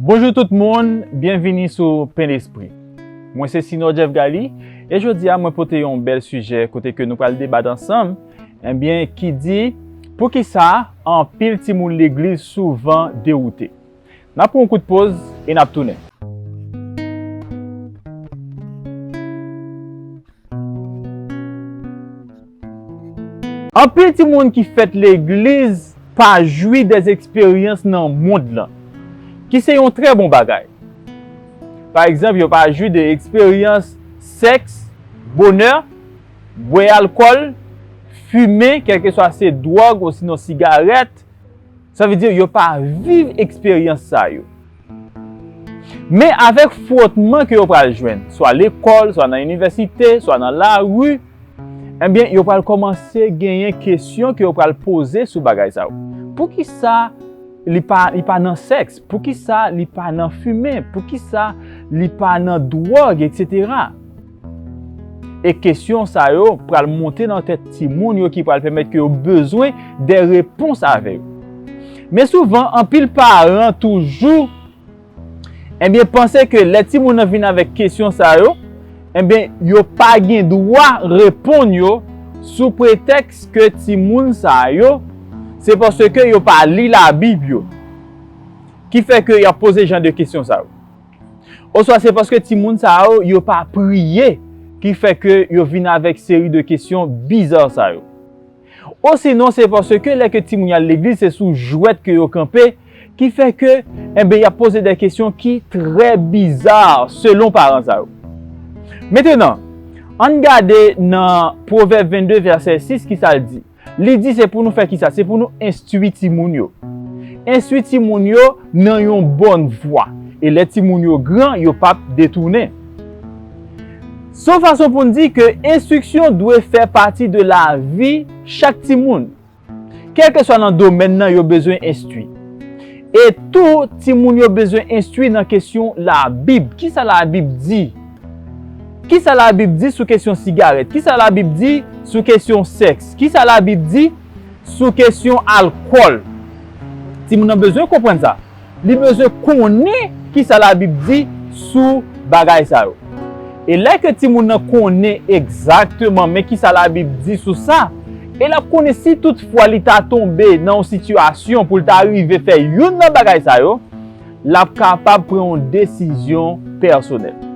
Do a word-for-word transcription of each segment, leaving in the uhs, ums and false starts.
Bonjou tout moun, byenvini sou Pen Lespri. Mwen se Sinò Jeff Galy, e jodi a mwen pote yon bèl sijè kote ke nou pral debat ansanm, ebyen, ki di, poukisa anpil timoun legliz souvan dewoute? N ap pran yon kout poz e n ap tounen. Anpil timoun ki fèt legliz pa jwi de eksperyans nan mond lan, ki se yon trè bon bagay. Pa egzanp, yo pa jwi de eksperyans sèks, bonè, bwè alkòl, fimen, kèlkeswa se dwòg osinon sigarèt, sa vle di yo pa viv eksperyans sa yo. Men avèk fwotman ke yo pral jwenn, swa lekòl, swa nan inivèsite, swa nan lari, ebyen, yo pral kòmanse genyen kesyon ke yo pral poze sou bagay sa yo. Poukisa li pa, li pa nan sèks? Poukisa li pa nan fimen? Poukisa li pa nan dwòg, etsetera? E kesyon sa yo pral monte nan tèt timoun yo ki pral pèmèt ke yo bezwen de repons avè yo. Men souvan, anpil paran toujou, ebyen, panse ke lè timoun nan vin avèk kesyon sa yo, ebyen, yo pa gen dwa reponn yo sou pretèks ke timoun sa yo, se paske yo pa li Labib yo, ki fè ke y ap poze jan de kesyon sa yo. Oswa se paske timoun sa yo, yo pa priye, ki fè ke yo vin avèk seri de kesyon biza sa yo. Osinon, se paske lè ke timoun yo al legliz, se sou jwèt ke yo kanpe, ki fè ke, enben, y ap poze de kesyon ki trè biza selon paran sa yo. Mentenan, ann gade nan Pwovèb vennde vèsè sis, kisa l di. Li di se pou nou fè kisa? Se pou nou enstwi timoun yo. Enstwi timoun yo nan yon bòn vwa. E lè timoun yo gran, yo p ap detounen. Se yon fason pou n di ke enstriksyon dwe fè pati de lavi chak timoun, kèlkeswa nan domèn nan yo bezwen enstwi. E tou, timoun yo bezwen enstwi nan kesyon Labib. Kisa Labib di? Kisa Labib di sou kesyon sigarèt? Kisa Labib di sou kesyon sèks? Kisa Labib di sou kesyon alkòl? Timoun nan bezwen konprann sa. Li bezwen konnen kisa Labib di sou bagay sa yo. E lè ke timoun nan konnen egzakteman men kisa Labib di sou sa, e l ap konnen si toutfwa li ta tonbe nan yon sitiyasyon pou l ta rive fè youn nan bagay sa yo, l ap kapab pran yon desizyon pèsonèl.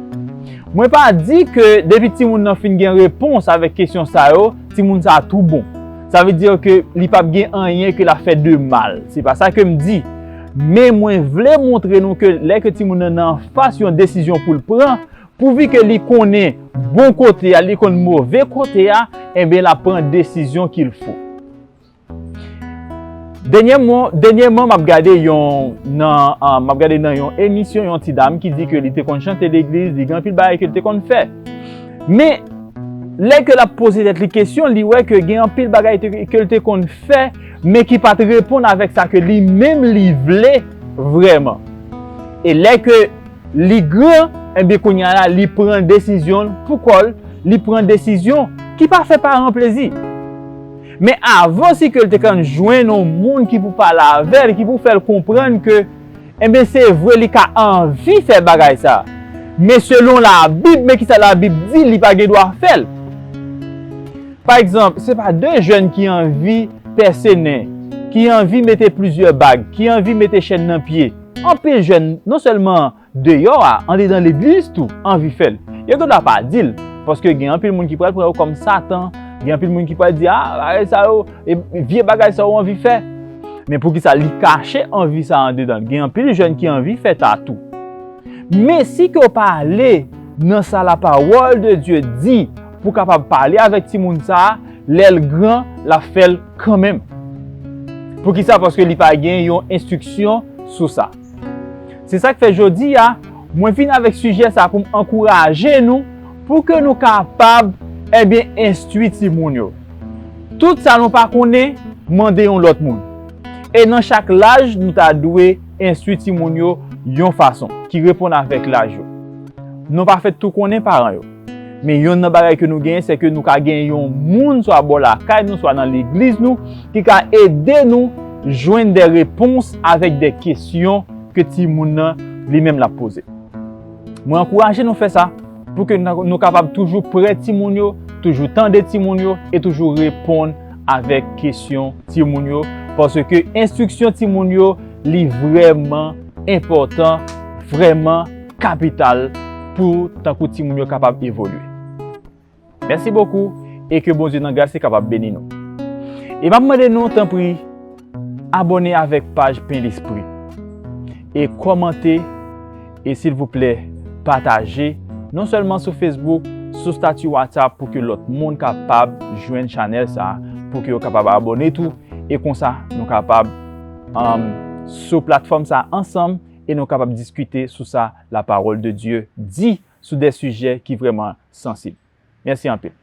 Mwen pa di ke depi timoun nan fin gen repons avèk kesyon sa yo, timoun sa a tou bon. Sa vle di ke li p ap gen anyen ke l ap fè de mal. Se pa sa ke m di. Men mwen vle montre nou ke lè ke timoun nan nan anfas yon desizyon pou l pran, pouvi ke li konnen bon kote a, li konn move kote a, enben, l ap pran desizyon qu'il faut. Dènyèman, dènyèman, m ap gade yon, nan, ah, m ap gade nan yon emisyon, yon ti dam ki di ke li te konn chante legliz, li gen anpil bagay ke li te konn fè. Men, lè ke l ap poze tèt li kesyon, li wè ke gen anpil bagay te, ke l te konn fè, men ki pa t reponn avèk sa ke li menm li vle vrèman. E lè ke li gran, enben, kounye a la, li pran desizyon l pou kò l, li pran desizyon ki pa fè paran plezi. Men avan si ke l te konn jwenn yon moun ki pou pale avè l, ki pou fè l konprann ke, enben, se vre, li ka anvi fè bagay sa. Men selon Labib, men kisa Labib di, li pa gen dwa fè l. Pa egzanp, se pa de jèn ki anvi pèse nen, ki anvi mete plizyè bag, ki anvi mete chèn nan pye. Anpil jèn, non sèlman deyò a, andedan legliz tou, anvi fè l. Yo gen dwa pa di l, paske gen anpil moun ki pral pran yo kòm Satan, gen anpil moun ki pral di, a, bagay sa yo, e, vye bagay sa yo anvi fè. Men poukisa li kache anvi sa andedan l? Gen anpil jèn ki anvi fè tatou. Men si ke w pa ale nan sa la parole de Dieu di pou w kapab pale avèk timoun sa a, lè l gran, l ap fè l kanmenm. Poukisa? Paske li pa gen yon enstriksyon sou sa. Se sa k fè jodi a, mwen vin avèk sijè sa pou m ankouraje nou, pou ke nou kapab, ebyen, enstwi timoun yo. Tout sa nou pa konnen, mande yon lòt moun. E nan chak laj, nou ta dwe enstwi timoun yo yon fason ki reponn avèk laj yo. Nou pa fèt tou konnen paran yo. Men yonn nan bagay ke nou genyen, se ke nou ka gen yon moun swa bò lakay nou, swa nan legliz nou, ki ka ede nou jwenn de repons avèk de kesyon ke timoun nan li menm l ap poze. Mwen ankouraje nou fè sa pou ke nou nou kapab toujou prè timoun yo, toujou tande timoun yo e toujou reponn avèk kesyon timoun yo, paske enstriksyon timoun yo, li vrèman enpòtan, vrèman kapital pou tankou timoun yo kapab evolye. Mèsi bokou e ke Bondye nan gras li kapab beni nou. E m ap mande nou, tanpri, abòne avèk paj Pen Lespri e kòmante e, silvouplè, pataje, non sèlman sou Facebook, sou stati WhatsApp, pou ke lòt moun kapab jwenn chanèl sa a, pou ke yo kapab abòne tou, e konsa nou kapab, um, sou platfòm sa a ansanm e nou kapab diskite sou sa la parole de Dieu dit, sou de sijè ki vrèman sansib. Mèsi anpil.